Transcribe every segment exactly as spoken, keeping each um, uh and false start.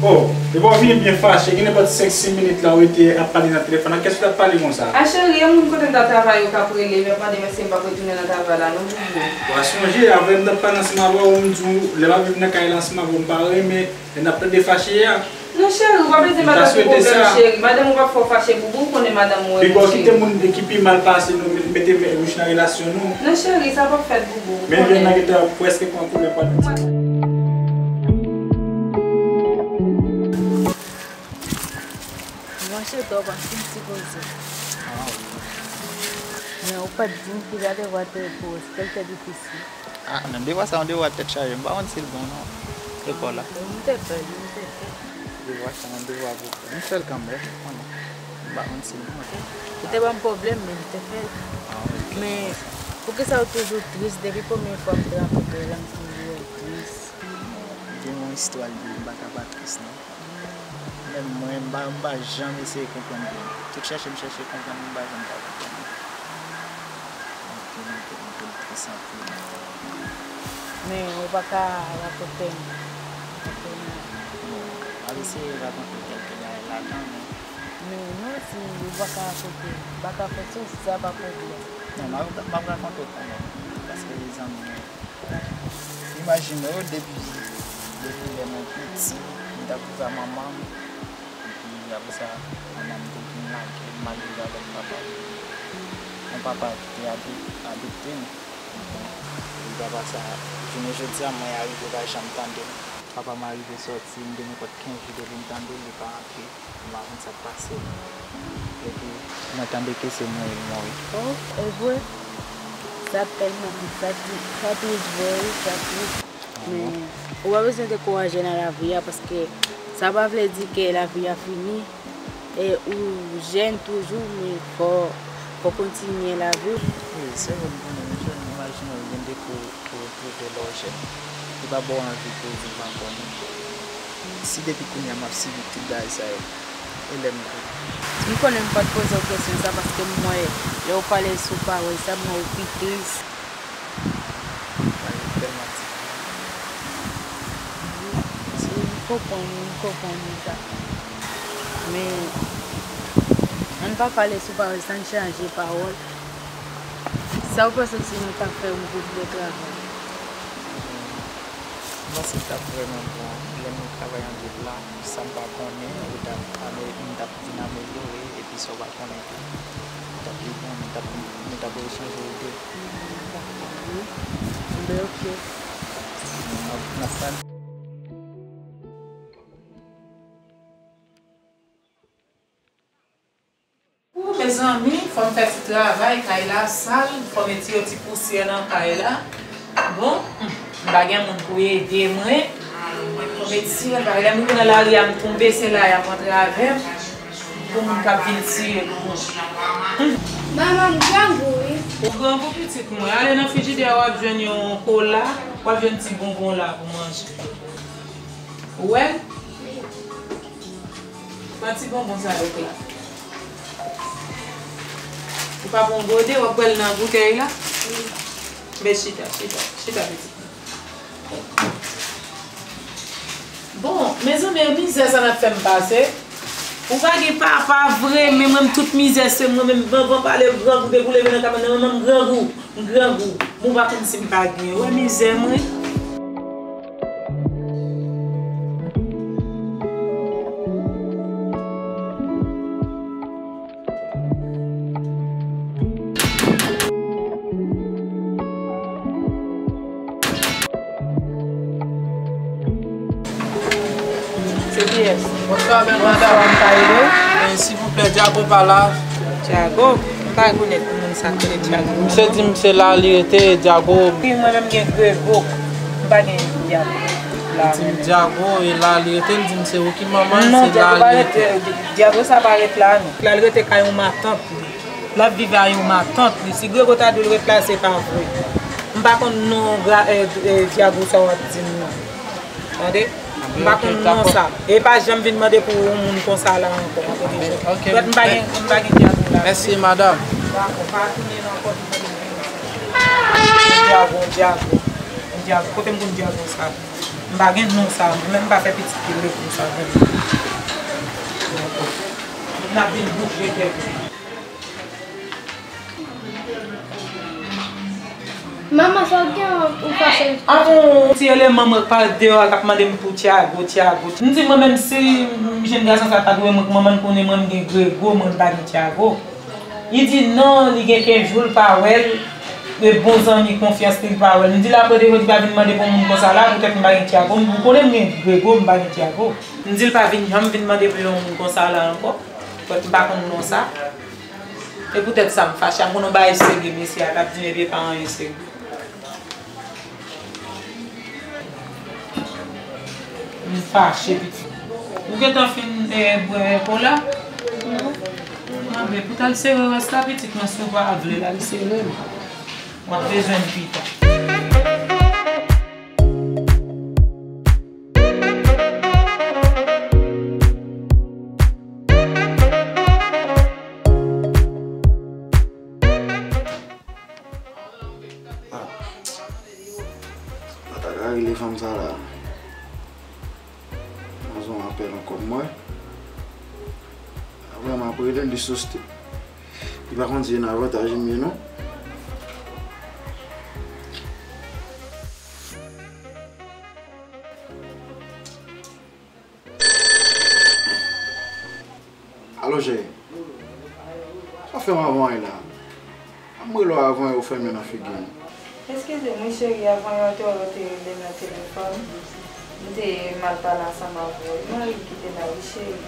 Oh, depi w vini byen fache, gen nenpòt senk, sis minit la, w rete ap pale nan telefòn nan, kiyès ou t ap pale konsa? A cheri, e moun kote m t ap travay yo k ap rele m, y ap mande m èske m p ap retounen nan travay la non, boubou. W a sonje, avè m t ap pale ansanm avè w, m di w, lè m ap viv nan kay la ansanm avè w, m pa renmen lè n ap tande fache a. Non cheri, ou pa bezwen pa t ap gen pwoblèm cheri. Madanm ou p ap fè w fache boubou, ou konnen madanm ou renmen w cheri. Piga w kite moun ki pi mal pase nou mete men wouch nan relasyon nou. Non cheri, sa p ap fèt boubou, ou konnen. Men vyann nan gentan prèske pran koulè pa nou. Mwen cheri, w ap fin ti koze. Men ou pa t di m ki jan devwa te pou èske l te difisil. Ah, nan devwa sa, yon devwa tèt chaje. M pa konn si l bon, non. Lekòl la. M te fè l, m te fè l. Devwa sa, yon devwa pou fè. M fè l kanmenm, ou konnen. M pa konn si l bon, tou. Ou te ban m pwoblèm, men m te fè l. Ah, ok. Men, poukisa ou toujou tris? Depi premye fwa m te rankontre w la, m santi w tris. Gen yon istwa l di m pa ka pa tris, non. Menm mwen, m pa, m pa janm eseye konprann byen. Tout chèche m chèche konprann, m pa janm ka konprann. Anpil, anpil, anpil, tris anpil. Men ou pa ka rakonte m. Bon, m ap eseye rakonte w kèlke bagay ladan, men. Men non, si ou pa ka rakonte, m pa ka fòse w, si sa pa pwoblèm. Non, m ap, m ap rakonte w kanmenm, paske se zanmi mwen. Imajine w, depi, depi lè mwen piti, m t ap viv ak manman m. Epi apre sa, manman m te vin lage m, m al viv avèk papa m. Yon papa ki te ado-, adopte m. Epi papa sa, jounen jodi a, mwen arive pa janm tande l. Papa m arive sòti, m gen nenpòt kenz jou depi m tande l, li pa rantre. M pa konn sa k pase. Epi, mwen tande ke se mouri l mouri. Oh, e vre? Sa tèlman, sa tri-, sa tris vre, wi, sa tris. Men, ou pa bezwen dekouraje nan lavi a, paske sa pa vle di ke lavi a fini. E ou jèn toujou, men fò, fò kontinye lavi w. Wi, se vre, m konnen, m jèn, imajine w gen de kou pou w twouve lè w jèn. Li pa ba w anvi pou w di m pa konnen. Si depi kounye a m ap sibi tout bagay sa yo, e lè m gwo? M konnen m pa t poze w kesyon sa paske m wè lè w pale sou pawòl sa, m wè w pi tris. Bagay yo tèlman difisil. M konprann, m konprann sa. Men, ann pa pale sou pawòl sa, ann chanje pawòl. Sa w panse si nou ta fè yon gwoup de travay? M panse l t ap vrèman bon lè nou travay an gwoup la. Sa m pa konnen, ou t ap ame-, m t ap vin amelyore, epi sa w pa konnen tou, m t ap vin konnen, m t ap, nou t ap echanje ide. Dakò, wi. Enben, oke. N ap, n ap pale. Ou, mezanmi, fò m fè ti travay, kay la sal, fò m retire ti pousyè nan kay la. Bon, hmm, m pa gen moun pou ede mwen. Fò m retire, paske lè m rive nan lari a, m tonbe, se la y ap antre avè m. Pou moun k ap vin tiye pou mwen. Hmm. Manman, m grangou, wi. Ou grangou, pitit mwen. Ale nan frijidè a, w ap jwenn yon kola, w ap jwenn ti bonbon la pou manje. Ou wè l? Pran ti bonbon sa yo pla. Ou pa pran gode, w ap pran l nan boutèy la? Men chita, chita, chita, pitit mwen. Bon, mezanmi, e mizè sa n ap fè m pase. Ou pa gen papa vre, men mwen, tout mizè se mwen menm. Van, van pale grangou, depi w leve nan kabann nan, mwen menm grangou. M grangou, m pa konn si m pa gen. Ou wè mizè mwen? Se kiyès? Bonswa, bèl madanm. Bonswa, m ka ede w? Eh, silvouplè, Dyago pa la. Dyago? M pa rekonèt moun sa k rele Dyago. Misye di m se la li rete, Dyago. Wi, mwen menm gen Grego. M pa gen Dyago la. Li di m Dyago, e la li rete, li di m se ou ki manman l, se la li rete. Non, Dyago pa rete, Dyago sa pa ret la, non. La li rete kay yon matant li. L ap viv a yon matant li. Si Grego ta di l ret la, se pa vre. M pa konn non gra-, eh, eh, Dyago sa w ap di m nan. Tande? M pa konn non sa. E pa janm vin mande pou yon moun konsa la ankò. Tande? Ok. M pa gen, m pa gen Dyago la. Mèsi, madanm. Dakò, pa tounen ankò vin mande pou yon moun. Dyago, Dyago. Dyago. Kote m konn Dyago sa? M pa gen non sa, mwen menm m pa fè pitit ki rele konsa, non. N ap vin bouje tèt. Manman, sa w gen ou fache? Avan, ti eleman mwen k pa deyò a k ap mande m pou Tiago, Tiago. M di mwen menm si jenn gason sa ta dwe mwen, manman l konnen mwen m gen Grego, mwen m pa gen Tiago. Li di non, li gen kenz jou l pa wè l, e bon zanmi konfyans li, li pa wè l. M di l apre de jodi pa vin mande pou yon moun konsa la, poutèt m pa gen Tiago, m konnen m gen Grego, m pa gen Tiago. M di l pa vin janm vin mande pou yon moun konsa la ankò, poutèt m pa konn non sa. E poutèt sa m fache, a konn yon bagay serye mesye a t ap di m epi e pa anyen serye. M fache pitit. Ou gentan fin eh, bwè kola? Non. Anben, pou t al sere rès la pitit mwen, si w pa vle l al sere l. W ap bezwen l pita. Ah. Mwen ta ka rele fanm sa la. Mwen son apèl ankò mwen. Apre m ap rele li sou sti. Li pa konn si se nan avantaj li m ye non. Alo cheri. Sa w fè m avan la? An m rele w avan e w fèmen nan figi m. Eskize m wi cheri, avan yè ou te wè ou te rele m nan telefòn. M te mal pale ansanm avè w. E mari m ki te la wi cheri.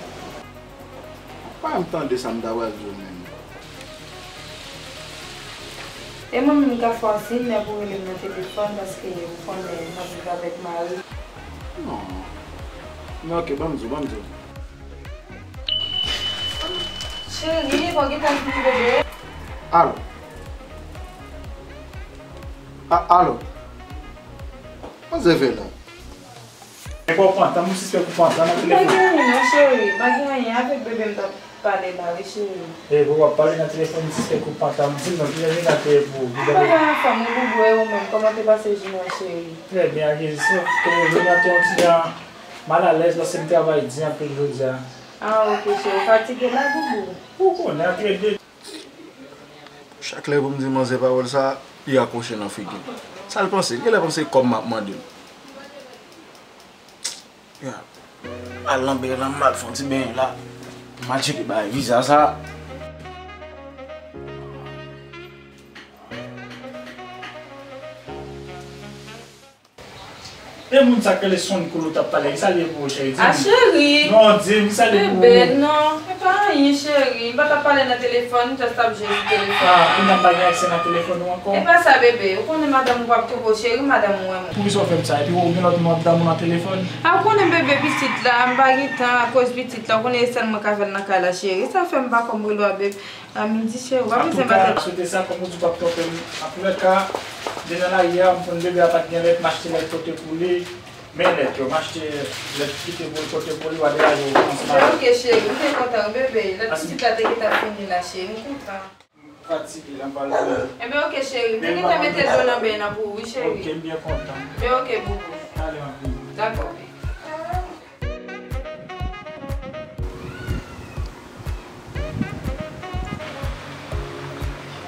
Pa m tande sa m ta pral di w menm. E mwen menm m ka fè w siy lè pou w rele m nan telefòn paske ou konnen m ap viv avèk mari. Non. Men ok, ban m di w, ban m di w. Cheri, bon, gentan fini bebe. Alo. A, alo. Manzè Vela. E pa w pantan, m sispèk ou pantan nan telefòn. M pa gen anyen non, cheri. M pa gen anyen avèk bebe m t ap pale la, wi, cheri. E pou w ap pale nan telefòn, m sispèk ou pantan. M di m non, kilè Vina te ye pou ou? M pa gen anfòm, wi, boubou, e ou menm? Kòman te pase jounen an, cheri? Trè byen, ak Jezi, te leve maten yon ti jan malalèz paske m travay di anpil jodi a. Ah, ok, cheri. Ou fatige la, boubou? Ou konnen, antre de. Chak lè pou m di manzè pawòl sa, li rakwoche nan figi m. Sa l panse? Li genlè panse kòb m ap mande l. Ya. Al nan beny la, m al fè yon ti beny la. M al tcheke bagay viza sa. E moun sa k rele Sony Kolo t ap pale, ki sa l ye pou ou, cheri? Di m. A, cheri! Non, di m, ki sa l ye pou ou? Bebe, non, e pa anyen, cheri. M pa t ap pale nan telefòn, m just t ap jwe sou telefòn. Ah, kounye a m pa gen aksè nan telefòn ou ankò? E pa sa, bebe. Ou konnen madanm ou p ap twonpe w, cheri, madanm ou renmen w. Poukisa w fè m sa? Epi ou gen lòt madanm ou nan telefòn? A, ou konnen bebe pitit la, m pa gen tan akoz pitit la. Ou konnen e sèl mwen k avè l nan kay la, cheri. Sa fè m pa konn rele w a, bebe. A midi, cheri, ou pa bezwen batay. Antouka, swete sa, kòm ou di w p ap twonpe m. Antoulèka, demen lari a, m konn bebe a pa t gen lèt, m achte lèt pote pou li. Men lèt yo, m achte lèt kite pou l pote pou li, w a degaje w ansanm avè l. Enben, ok, cheri, m byen kontan, wi, bebe. Lèt pitit la te gentan fini la, cheri, m kontan. Fatige la, m pral lave. Enben, ok, cheri, m te gentan mete dlo nan beny nan pou ou, wi, cheri. Ok, m byen kontan. Enben, ok, boubou. Ale, anpil. Dakò.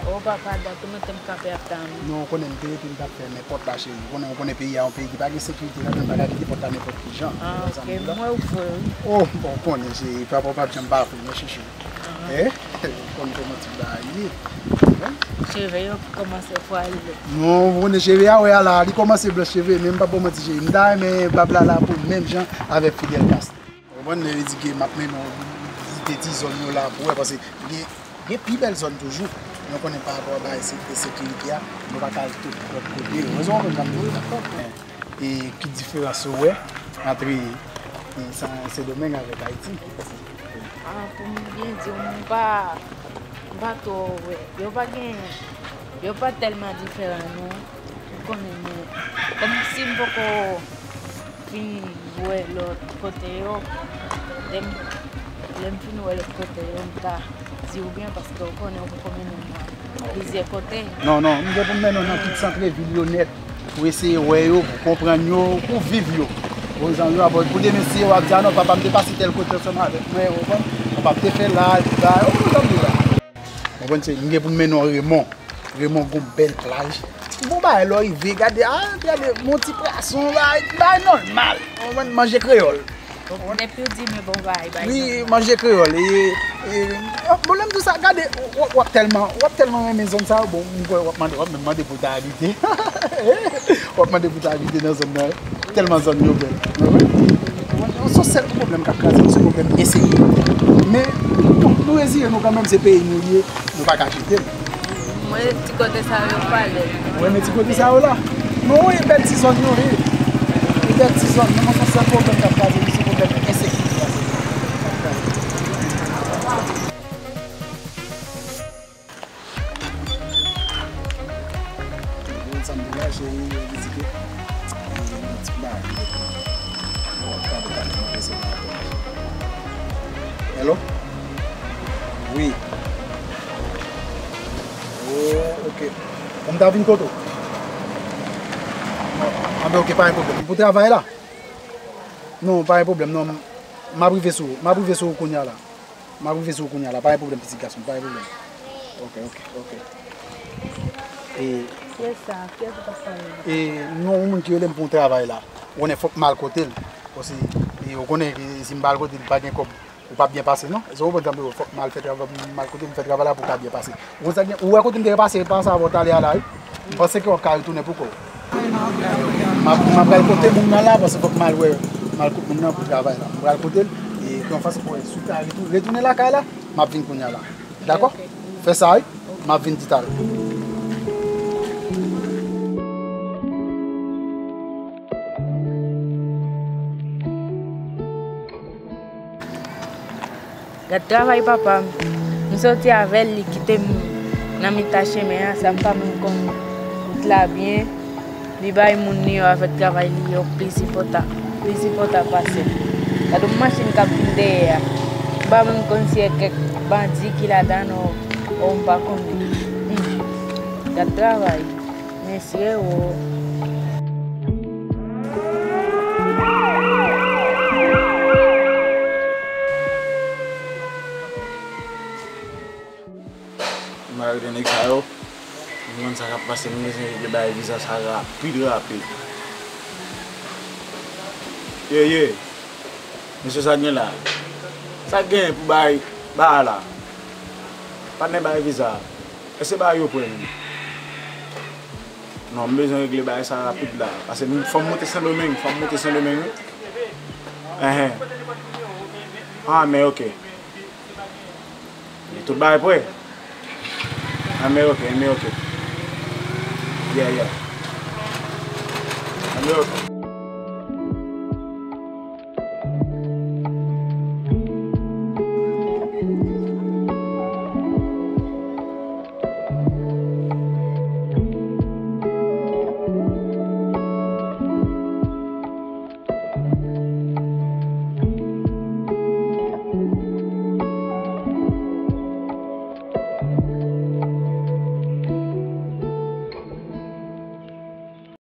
O papa, dat ou mete m kanpe ap tann ou. Non, ou konnen m te epi m t ap fèmen pòt la, cheri. Ou konnen, ou konnen peyi a yon peyi ki pa gen sekirite, ladann pa ka kite pòt la nenpòt ki jan. Ah, ok, m wè ou fre wi. Oh, bon, ou konnen, cheri, papa w p ap janm pa fre, non, chouchou. Eh, ou konn kòman ti bagay ye. Cheve yo ki kòmanse fwaye. Non, ou konnen cheve a, wè a la, li kòmanse blanch cheve, men m p ap ba w manti, cheri. M ta renmen bab la la pou menm jan avèk Fidel Castro. Ou konprann, lè yo di ke m ap mennen yon vizite ti zòn yo la pou wè, paske gen, gen pi bèl zòn toujou. Men ou konnen pa rapò a bagay se-, ensekirite a, nou pa ka al tout lòt kote yo. Ou konprann sa m di w la? E ki diferans ou wè antre, e, Sen-, Sendomeng avèk Ayiti? Ah, pou m byen di w, m pa, m pa twò wè. Yo pa gen, yo pa tèlman diferan, non. Ou konnen, men kòm si m poko fin wè lòt kote yo, lè m, lè m fin wè lòt kote yo, m ta di w byen, paske ou konnen, ou poko mennen m nan plizyè kote. Non, non, m gen pou m mennen w nan tout santrevil yo nèt, pou eseye wè yo, pou konprann yo, pou viv yo. Bon, zanmi, w ap, pou demen, si w ap di, "A non, papa m te pase tèl kote ansanm avèk mwen," ou konprann? Papa m te fè live, bagay, ou konprann, zanmi, la. Ou konprann, se, m gen pou m mennen w Remon. Remon gon bèl plaj. Bon bagay, lè w rive, gade, a, gade, mon ti pwason, bagay, bagay nòmal. Ou konprann, manje kreyòl. Depi w di men bon bagay, bay Wi, zanmi. Manje kreyòl. E, e, bon, lè m di w sa, gade, w, w ap tèlman, w ap tèlman renmen zòn sa yo, bon, m kwè w ap mande, w ap menm mande pou w ta abite. W ap mande pou w ta abite nan zòn nan, wi. Tèlman zòn yo bèl. Mwen, mwen, se yon sèl pwoblèm k ap kraze nou, se pwoblèm ensekirite. Men, bon, nou reziye nou kanmenm, se peyi nou ye, nou pa ka kite l. Mwen, ti kote sa yo pale. Ou renmen ti kote sa yo la? Non, e bèl ti zòn yo ye. E bèl ti zòn, men mwen, se yon sèl pwoblèm k ap kraze nou, se pwoblèm ensekirite a. Bon, sa m te la, cheri, yo di ke, e, yon ti bagay. Bon, gade, gade, mwen pase nan apèl. Hello? Wi. Oh, ok. Pou m ta vin kote w? Anben, ok, pa gen pwoblèm. Pou travay la? Non, pa gen pwoblèm, non. M ap rive sou ou. M ap rive sou ou kounye a la. M ap rive sou ou kounye a la, pa gen pwoblèm, pitit gason, pa gen pwoblèm. Ok, ok, ok. E, Kiyès sa? Kiyès ou t ap pale? E, non, yon moun ki rele m pou yon travay la. Ou konnen fòk m al kote l. Paske, e, ou konnen, e, si m pa al kote l, pa gen kòb, ou p ap byen pase, non. Èske ou konprann, tanpri, fòk m al fè travay, m al kote l, m fè travay la pou l ka byen pase. Ou konn sa k gen, ou wè kote m te pase, panse avè w talè a la, wi. M panse ke w ap ka retounen pou kò w. M ap, m ap pral kote moun nan la, paske fòk m al wè, m al kot moun nan pou travay la. M pral kote l, e, pou yon fason pou wè si w ka retou-, retounen lakay la, m ap vin kounye a la. Dakò? Ok, ok. Fè sa, wi. M ap vin di talè. Gad travay papa m. M soti avè l, li kite m nan mitan chemen an, sa m pa menm konn wout la byen. Li bay moun li yo avèk travay li yo plis enpòtan, plis enpòtan pase m. Gad yon machin k ap vin dèyè a. M pa menm konn si e kèk bandi ki ladan l o, o m pa konnen. Hmm. Gad travay. Mesye o. M arete nèg sa yo. M konn sa k ap pase, m bezwen regle bagay viza sa rapid, rapid. Ye, ye. Mesye, sa gen la? Sa gen pou bay ba la? Patnè, bay viza. Èske bagay yo prè menm? Non, m bezwen regle bagay sa rapid la. Paske m, fò m moute Sendomeng, fò m moute Sendomeng, wi. Enhen. Ah, men ok. Men tout bagay prè. Ah, men ok, men ok. Yeah, yeah. Ah, men ok.